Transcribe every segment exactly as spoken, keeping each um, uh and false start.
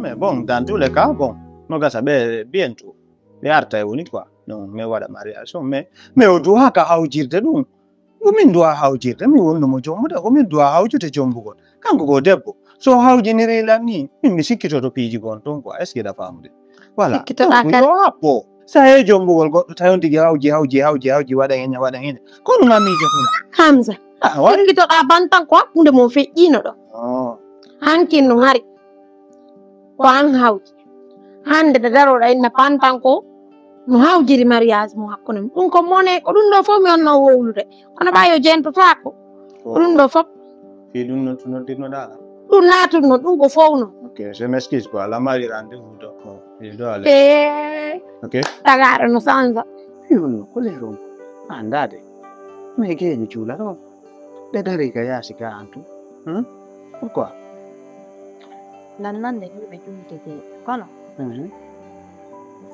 Mais bon, dans tous les cas, bon, no gasa ɓe bientôt ɓe arta e woni quoi. Donc mi waɗa mariage on, mais mais o duwa ka hawjirde ɗum. Ko min duwa hawjirde, mi wonno mo jombude, ko min duwa hawjude jombugol. Kanko ko debbo, so hawjiniri lan ni, min mi sikkitoto piiji gon ton quoi. Est-ce que ɗa famude? Voilà. Sikkitoɗa Donc, kadi. Yo happo. Sa he jombugol goɗɗo tawi on tigi hawji hawji hawji hawji waɗa hen waɗa hen, kono ma miijo ton. Hamza. Ah, waɗi. Sikkitoɗa bantan ko hakkunde mo feƴƴino ɗo. Oh. Hankin no hari. Ko an hawji. Hande nde daroɗa inna pantan ko no hawjiri mariage mo hakkunde mum. Ɗum ko mone, ko ɗum ɗo fof mi wonno wowlude. Kono ɓa yo jentotaako. Ko ɗum ɗo fof. Fi ɗum no to noddirnoɗa ala. Ɗum laatun noon, ɗum ko fof noon. Ok, je m'excuse quoi. La mari rendez-vous donc. Il doit aller. Eh. Ok. Tagaaɗo no sanza. Fi ɗum no ko leeron. Andade. Mais geeƴi cuula ɗo. Ɓe dari ka yaasi ka antu. Hmm? Pourquoi? Lannande yimɓe juulde jeeɗi kono Mhm.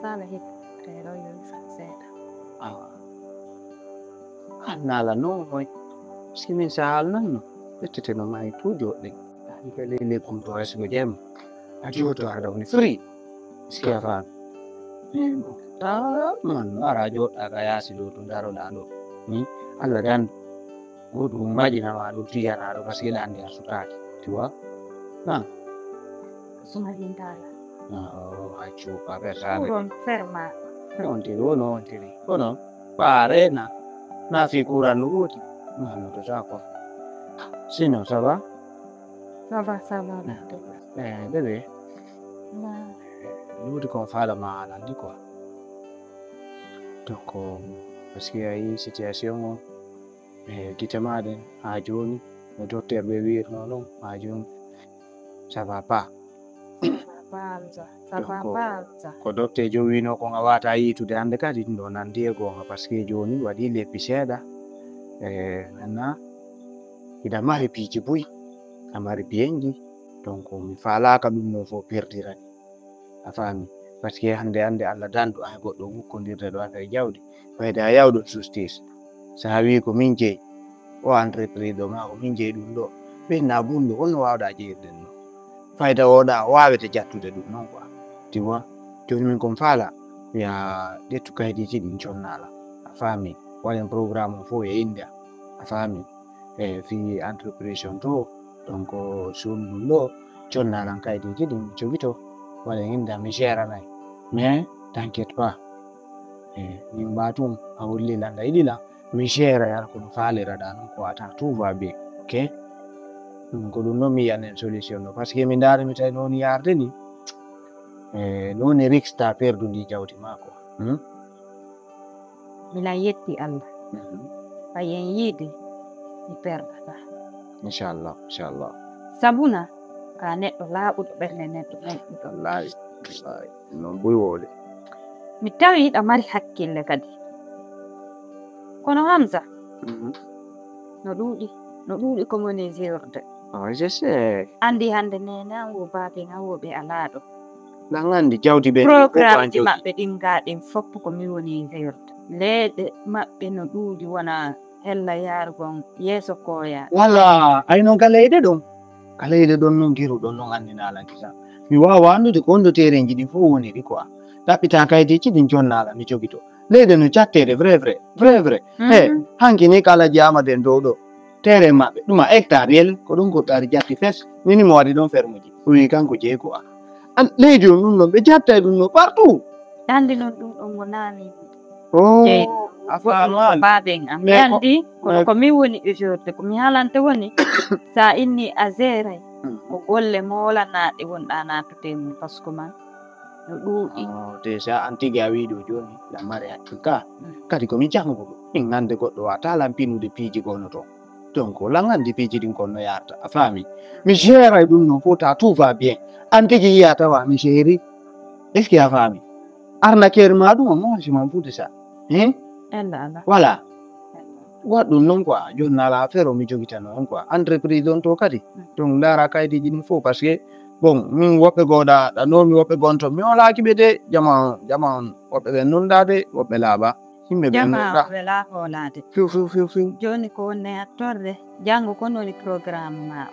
Sala hikka reero yo fa seeɗa. Awa. An naala no moy. Si min sa haalnan no. Ɓettete no may tu joɗɗe. An ka lele kum to es mo jem. A joto a ɗo ni free. Si a fan. Taman ara joɗɗa ka yaasi ɗo to daroɗa ɗo. Ni Allah dan. Goɗɗum majina ma ɗo tiyana ɗo parce que ɗa andi a sutaaki. Tu vois? Ha. Suma hintala. Oh, accu paper sale. Kuron ferma. On tiri, ono on tiri. Ono. Pare na. Na fi kuran no goti. Ma no to sa ko. Sinon, ça va? Ça va, ça va. Eh, bébé. Luuti kon faala ma alandi quoi. Donc, parce que a yi situation o, e gite ma ɗen, ha joni, no docteur ɓe wiirno non, ha joni, ça va pas. Ça va pas, ça va Donc, pas. Ko docteur jo wino kon a wata yitude hande kadi ɗum ɗo nandi e gonga, parce que joni waɗi leppi seeɗa. E, maintenant, hiɗa mari piiji buy, a mari biyenji. Donc, mi falaka ɗum no fo perdirani. A faami? Parce que hande, hande Allah dandu an e goɗɗo wukkondirde ɗo affaire jawdi. Fayda a yawɗo justice. Sa wi ko min jeyi, o entreprise ɗo ma ko min jeyi ɗum ɗo. Ɓenna bunɗo, on no wawɗa jeyirde no. Fayda oɗa wawete jattude ɗum non quoi. Tu vois? Joni min kon faala, ya ƴettu kaydiji ɗin connala. A faami? Waɗen programme o fof e innde am. A faami? E fii entreprise on to, donc, suudu ɗum ɗo, connaa lan kaydiji ɗin, mi jogito, waɗa innde am, mi gère nay. Mais, t'inquiète pas. E, min mba tun, a holli lan, a yiɗi lan, mi gère yar ko no faaliraɗa non, ko ata, tout va bien, ok? Ɗum ko ɗum ɗo mi yiyan en solution ɗo, parce que mi ndaari mi tawi noon yarde ni, e, noon e risque ta perdu ndi jawdi ma quoi. Hmm? Milan yetti Allah. Mhm. Payen yiide mi perdata. Inchallah, inchallah. Sabuna ka neɗɗo laaɓuɗo ɓernde neɗɗo moƴƴuɗo. Wallahi, wallahi. Non buy wowde. Mi tawi hiɗa mari hakkille kadi. Kono Hamza, Mhm. no ɗuuɗi, no ɗuuɗi ko moni jewrde. Oh, je sais. Andi hande nene an wo baaben an wo ɓe alaa ɗo. Lan andi jawdi ɓe Programmeji maɓɓe ɗin ga ɗin fof ko mi woni jewrde. Leeɗe maɓɓe no ɗuuɗi wona hella yargon yeeso koya. Wala, ay non ka leyɗe ɗon. Ka leyɗe ɗon non giru ɗon non andi nalan kisa. Mi wawa andude ko ondo terenji ɗin fof woniri quoi. Ɗaɓɓita kaydiji ɗin jonnala mi jogito. Leyɗe no jattede vrai, vrai, vrai, vrai. Mhm. E, hanki ni kala jama den dow ɗo. Tere maɓɓe, ɗum a hectare yel, ko ɗum goɗɗo ari jatti fes. Mini mo waɗi ɗon fermuji. O wi kanko jeyi ko a. An, leydi on ɗum ɗon, ɓe jatta e ɗum no partout. Andi non ɗum ɗon mo naami. Oh, Jeyi. A faamaali. Baaben am. Mais ko- Andi, kono mais ko min woni ujorde, ko mi haalante woni, sa inni a jeeray, Mm. ko golle moolanaɗe wonɗa nattude mum, parce que man no ɗuuɗi. Oh, déjà an tigi a wiɗo joni, la mari hakkika. Mm. Kadi ko mi jannguɗo, min hande goɗɗo wata lan pinude piiji gono toon. Donc, lan andi piiji ɗin kon no yarta, a faami? Mi jeeray ɗum non fof ta, tout va bien. An tigi yiya tawa mi jeeri. Est-ce que a faami? Arnaqueur ma ɗum, moi, je m'en fous de ça. Hein? Ella ala. Voilà. Waɗ ɗum non quoi, joni nala affaire o mi jogitano on quoi. Entreprise on to kadi. Donc, ndara kaydiji ɗin fof, parce que, bon, min woɓɓe goɗa, ɗa non mi woɓɓe gonto, mi olaki ɓe de, jama, jama on, woɓɓe ɓe nulɗa de, woɓɓe laaɓa. Yimɓe ɓe Jama nulɗa. Wela hoolade. Fiw, fiw, fiw, fiw. Joni ko wonne hattorde, janngo kon woni programme ma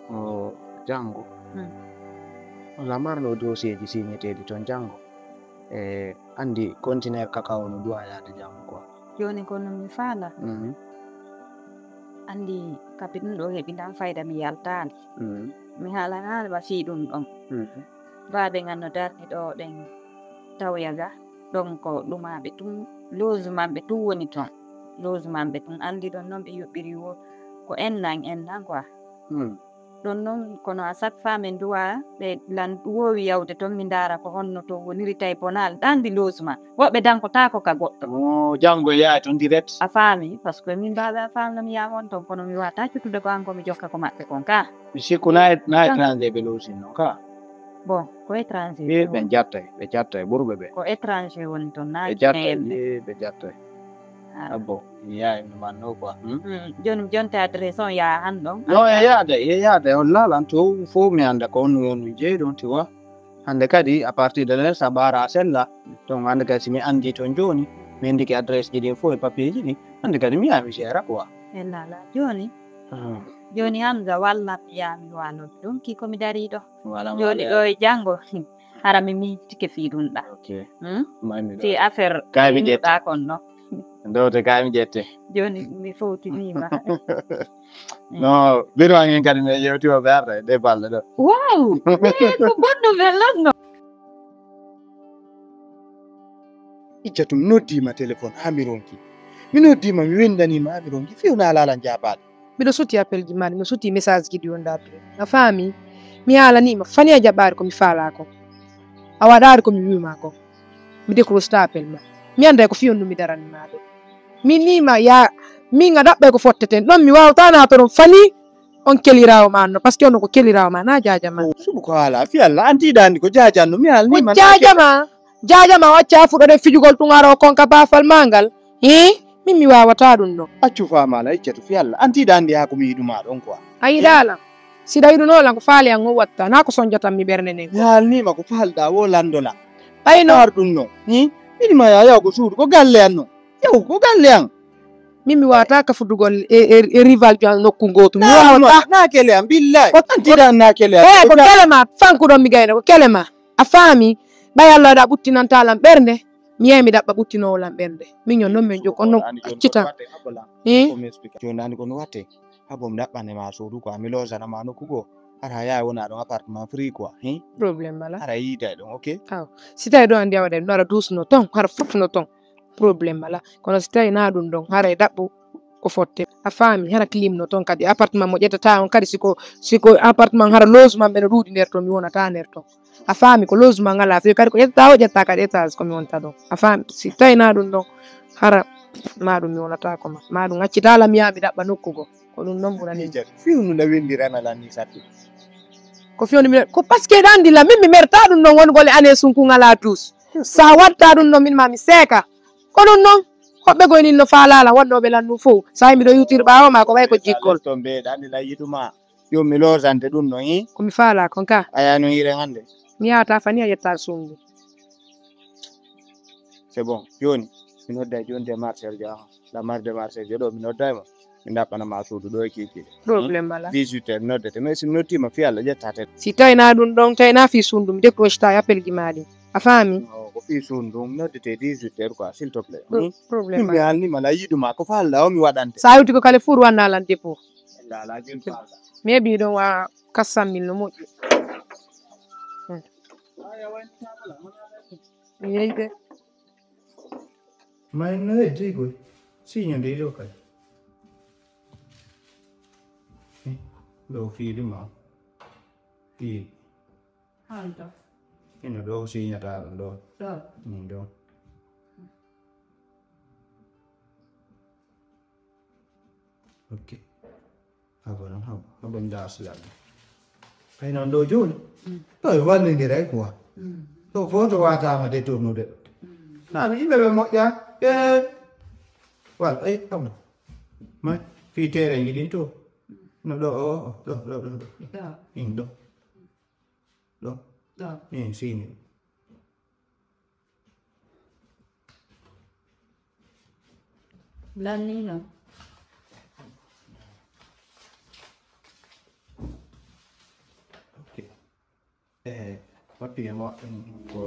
o. O janngo. Hmm. Wala marno dossier ji signeteeɗi toon janngo. E anndi conteneur cacao no duwa yaade janngo quoi. Jooni ko no mi faala. Mhm. Anndi kapi ɗum ɗo heɓi ndan fayda mi yaltaani. Mhm. Mi haalanaali ma fii ɗum ɗon. Mhm. Baaɓe ngan no darni ɗo ɗen tawya ga. Ɗon ko ɗumaɓe tun, logement ɓe tun woni ton. Logement ɓe tun anndi ɗon non ɓe yuɓɓiri wo ko ennan ennan quoi. Hmm. Ɗon non kono à chaque fois min duwa ɓe lan wowi yawde ton mi ndaara ko honno to woniri tawi bonal ɗan ndi logement. Woɓɓe dankotaako ka goɗɗo. Oh, janngo yaay ton direct. A faami, parce que min mbaawi a faamna mi yaama on ton kono mi wata cuttude ko an ko mi jokka ko maɓɓe kon ka. Mi sikku na e, na étranger ɓe losin non ka. Bon, ko étranger. Ɓe ɓe jattay, ɓe jattay ɓurɓe ɓe. Ko étranger woni ton na. Ɓe jattay, ɓe jattay. Ah bon, mi yaay mi manno quoi. Hmm? Mm, jooni mi jonte adresse on yaa han ɗon. Non, e yaade, e yaade on laalan to fof mi annda ko on wonu jeyi ɗon tu wa. Hannde kadi à partir de l'instant ɓaara sella ton hannde kadi si mi anndi ton jooni mi anndike adresse ji ɗin fof e papier ji ɗin hannde kadi mi yaha mi gera quoi. E laala jooni. Hmm. Jooni Hamza walla mi yaha mi wano ɗum ki ko mi dari ɗo. Wala jooni ɗo e janngo hara mi miijitike fii ɗum ɗa. Ok. Hmm? Fii affaire kay mi ƴetta kon no. Ndewte kay mi ƴette. Jooni mi fowtiniima. No, biro an en kadi mi yewti o ɓe arda e ɗe balɗe ɗo. Wow! Eh, ko bonno wellatno. Ijja tum noddiima téléphone haa mi ronki. Mi noddiima mi winndaniima haa mi ronki. Few na alaalan jaabaade. Miɗo suti appel ji maɗa, miɗo suti message ji ɗi wonda appel. A faami? Mi haalaniima fani a jaɓaari ko mi faalaa kon. A waɗaari ko mi wiima kon. Mi décroche ta appel ma. Mi annday ko fiyon ɗum mi darani ma ɗo. Mi niima ya min a ɗaɓɓay ko fotteten. Ɗon mi waawta naatoron fani on keliraawo ma anno. Parce que ono ko keliraawo ma na jaaja ma. Suɓu ko haala fi Allah anti ɗandi ko jaajanno mi haalaniima. Ko jaaja ma. Jaaja ma o acca fuɗɗode fijugol tun ara o konka baafal ma ngal. Hii? Min mi waawata ɗum ɗon. Accu faamaala iccatu fi Allah. An tiiɗa anndi haa ko mi yiɗu maa ɗon quoi. A yiɗaa lan. Si ɗa yiɗunoo lan ko faale an o watta. Naa ko sonjatan mi ɓernde nden. Mi haalnii ma ko faalɗaa woo lanndo lan. Ɓayno. Ar ɗum non. Hii? Miɗi ma yaa yaw ko suudu ko galle an non. Yaw ko galle an. Min mi waawata ka fuddugol e, e, e rival jo an nokku ngootu. Mi waawata. Naa kele an billaay. An tiiɗa an naa kele an. Ee ko kele ma fankuɗon mi gayna ko kele ma. A faami? Ɓay Allah waɗa ɓuttinantaa lan ɓernde. Mi yahi mi ɗaɓɓa ɓuttinoowo lan ɓernde. Miñon non min jokko non accita. Jooni ani ko no watte habo mi ɗaɓɓane ma suudu quoi mi losana ma nokku goo hara a yahi wona ɗon appartement free quoi. Problème mala hara yiida e ɗon ok. Aw si tawi ɗo andi a waɗa no ara duusuno ton hara fottuno ton. Problème mala kono si tawi na ɗum ɗon hara e ɗaɓɓu ko fotte a faami hara clim no ton kadi appartement mo ƴettata on kadi siko siko appartement hara logement ɓe no ɗuuɗi nder ton mi wonata nder ton. A faami ko logement ngala fewi kadi ko ƴettata o ƴetta kadi étage ko mi wonta ɗon a faami si tawi na ɗum ɗon hara ma ɗum mi wonata ko ma ma ɗum accita lam yaa mi ɗaɓɓa nokku goo ko ɗum ɗon ɓurani. Fiwnu nde windirana lan ni satti. Ko fiwnu mi ko parce que ɗa andi lam min mi merta ɗum ɗon woni gole année sunku ngala douze sa watta ɗum ɗon min ma mi seeka ko ɗum ɗon hoɓɓe goynin no faalala wonnoɓe lan ɗum fof sa yimi ɗo yewtir ɓawo ma ko ɓay ko jikkol. Ton ɓe ɗa andi lan yiɗuma. Yo mi losante ɗum no hi. Ko mi faala kon ka. Aya no hiren hannde. Mi yahata fani a yetta suudu. C'est bon. Jooni mi nodday jooni démarcheur jo an. La mari démarcheur jo ɗo mi nodday mo. Mi ɗaɓɓana ma suudu ɗo e kiikiiɗe. Problème wala. Dix-huit heures noddete mais si mi nottiima fii Allah ƴettate. Si tawina ɗum ɗon tawina fii suudu mi décrocheta e appel ji ma ɗin. A faami? Ko fii suudu ɗum noddete dix-huit heures quoi s'il te plaît. Problème wala. Mi haalnima la yiɗuma ko faalɗa o mi waɗante. Sa yewti ko kala fof wanna lan dépôt. Mi heɓi ɗon wa quatre cent mille no moƴƴi. Yeyde. May no heddi koy. Siño ndi ɗo kay. Ɗo fiili ma. Fiili. Hanta. Ino ɗo siñata ɗum ɗo. Ɗo. Ɗum ɗo. Ok. Haba non haba haba nda silami. Ay non ɗo jooni. Ɗo e wallindiray quoi. Ɗo foto watama de tournude. Nano yimɓe ɓe moƴƴa. E wala ay haba. Ma fi tere ngiɗin to. No ɗo o ɗo ɗo ɗo ɗo. In ɗo. Ɗo. Ɗo. In sini. Lannino. Ok. Eh, Papier mo ɗum ko